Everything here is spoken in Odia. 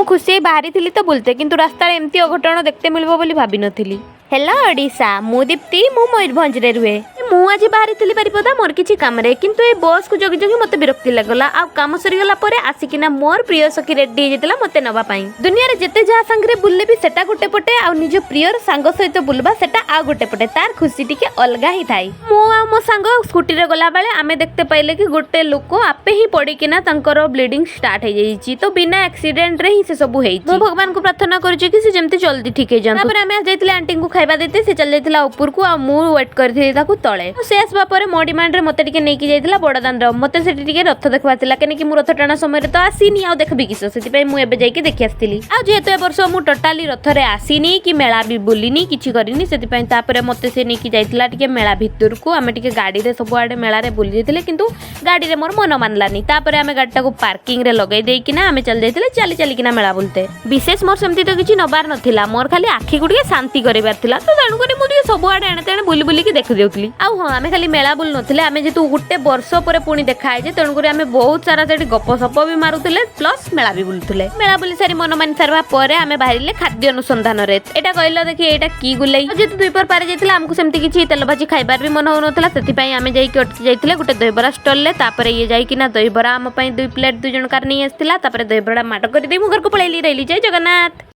ଖୁସି ହେଇ ବାହାରିଥିଲି ତ ବୁଲତେ, କିନ୍ତୁ ରାସ୍ତାରେ ଏମିତି ଅଘଟଣ ଦେଖତେ ମିଳିବ ବୋଲି ଭାବିନଥିଲି। ହେଲୋ ଓଡ଼ିଶା, ମୁଁ ଦୀପ୍ତି, ମୁଁ ମୟୂରଭଞ୍ଜରେ ରୁହେ। ମୁଁ ଆଜି ବାହାରିଥିଲି ବାରିପଦା ମୋର କିଛି କାମରେ, କିନ୍ତୁ ଏ ବସ୍କୁ ଜଗି ଜଗି ମୋତେ ବିରକ୍ତି ଲାଗିଲା। ଆଉ କାମ ସରିଗଲା ପରେ ଆସିକିନା ମୋର ପ୍ରିୟ ସଖୀ ରେଡି ହେଇଯାଇଥିଲା ମୋତେ ନେବା ପାଇଁ। ଦୁନିଆରେ ଯେତେ ଯାହା ସାଙ୍ଗରେ ବୁଲିଲେ ବି ସେଟା ଗୋଟେ ପଟେ, ଆଉ ନିଜ ପ୍ରିୟର ସାଙ୍ଗ ସହିତ ବୁଲବା ସେଟା ଆଉ ଗୋଟେ ପଟେ, ତାର ଖୁସି ଟିକେ ଅଲଗା ହିଁ ଥାଏ। ମୁଁ ଆଉ ମୋ ସାଙ୍ଗ ସ୍କୁଟିରେ ଗଲାବେଳେ ଆମେ ଦେଖତେ ପାଇଲେ କି ଗୋଟେ ଲୋକ ଆପେ ହିଁ ପଡ଼ିକିନା ତାଙ୍କର ବ୍ଲିଡିଂ ଷ୍ଟାର୍ଟ ହେଇଯାଇଛି। ତ ବିନା ଆକ୍ସିଡେଣ୍ଟରେ ହିଁ ସେ ସବୁ ହେଇଛି। ମୁଁ ଭଗବାନଙ୍କୁ ପ୍ରାର୍ଥନା କରୁଛି କି ସେ ଯେମିତି ଜଲ୍ଦି ଠିକ ହେଇଯାଆନ୍ତୁ। ତାପରେ ଆମେ ଯାଇଥିଲେ ଆଣ୍ଟିଙ୍କୁ ଖାଇବା ଦେଇତେ। ସେ ଚାଲି ଯାଇଥିଲା ଉପରକୁ ଆଉ ମୁଁ ୱେଟ୍ କରିଥିଲି ତାକୁ ତଳେ। ଆଉ ସେ ଆସିବା ପରେ ମୋ ଡିମାଣ୍ଡରେ ମୋତେ ଟିକେ ନେଇକି ଯାଇଥିଲା ବଡ଼ଦାଣ୍ଡ। ମୋତେ ସେଠି ଟିକେ ରଥ ଦେଖିବାର ଥିଲା, କାହିଁକି ମୁଁ ରଥ ଟଣା ସମୟରେ ତ ଆସିନି, ଆଉ ଦେଖିବି କିସ? ସେଥିପାଇଁ ମୁଁ ଏବେ ଯାଇକି ଦେଖି ଆସିଥିଲି। ଆଉ ଯେହେତୁ ଏ ବର୍ଷ ମୁଁ ଟୋଟାଲି ରଥରେ ଆସିନି କି ମେଳା ବି ବୁଲିନି, କିଛି କରିନି, ସେଥିପାଇଁ ତାପରେ ମୋତେ ସେ ନେଇକି ଯାଇଥିଲା ଟିକେ ମେଳା ଭିତରକୁ। ଆମେ ଟିକେ ଗାଡ଼ିରେ ସବୁଆଡ଼େ ମେଳାରେ ବୁଲି ଯାଇଥିଲେ, କିନ୍ତୁ ଗାଡ଼ିରେ ମୋର ମନ ମାନିଲାନି। ତାପରେ ଆମେ ଗାଡ଼ିଟାକୁ ପାର୍କିଂରେ ଲଗେଇ ଦେଇକିନା ଆମେ ଚାଲି ଯାଇଥିଲେ ଚାଲି ଚାଲିକିନା ମେଳା ବୁଲତେ। ବିଶେଷ ମୋର ସେମିତି ତ କିଛି ନବାର ନଥିଲା, ମୋର ଖାଲି ଆଖିକୁ ଟିକେ ଶାନ୍ତି କରିବାର ଥିଲା। ତ ତେଣୁକରି ମୁଁ ଟିକେ ସବୁଆଡ଼େ ଏଣେ ତେଣେ ବୁଲି ବୁଲିକି ଦେଖି ଦେଉଥିଲି। ଆଉ ହଁ, ଆମେ ଖାଲି ମେଳା ବୁଲି ନଥିଲେ। ଆମେ ଯେହେତୁ ଗୋଟେ ବର୍ଷ ପରେ ପୁଣି ଦେଖା ହେଇଛେ, ତେଣୁକରି ଆମେ ବହୁତ ସାରା ସେଠି ଗପ ସପ ବି ମାରୁଥିଲେ, ପ୍ଲସ୍ ମେଳା ବି ବୁଲୁଥିଲେ। ମେଳା ବୁଲି ସାରି ମନ ମାନି ସାରିବା ପରେ ଆମେ ବାହାରିଲେ ଖାଦ୍ୟ ଅନୁସନ୍ଧାନରେ। ଏଇଟା କହିଲ ଦେଖି, ଏଇଟା କି ଗୁଲେଇ? ଆଉ ଯେହେତୁ ଦ୍ୱିପହର ପାରି ଯାଇଥିଲା, ଆମକୁ ସେମିତି କିଛି ତେଲ ଭାଜି ଖାଇବାର ବି ମନ ହଉନଥିଲା। ସେଥିପାଇଁ ଆମେ ଯାଇକି ଅଟକି ଯାଇଥିଲେ ଗୋଟେ ଦହିବରା ଷ୍ଟଲରେ। ତାପରେ ଇଏ ଯାଇକିନା ଦହିବରା ଆମ ପାଇଁ 2 ପ୍ଲେଟ୍ ଦୁଇ ଜଣକାର ନେଇ ଆସିଥିଲା। ତାପରେ ଦହିବରା ମାଡ଼ କରିଦେଇ ମୁଁ ଘରକୁ ପଳେଇଲି। ରହିଲି, ଜୟ ଜଗନ୍ନାଥ।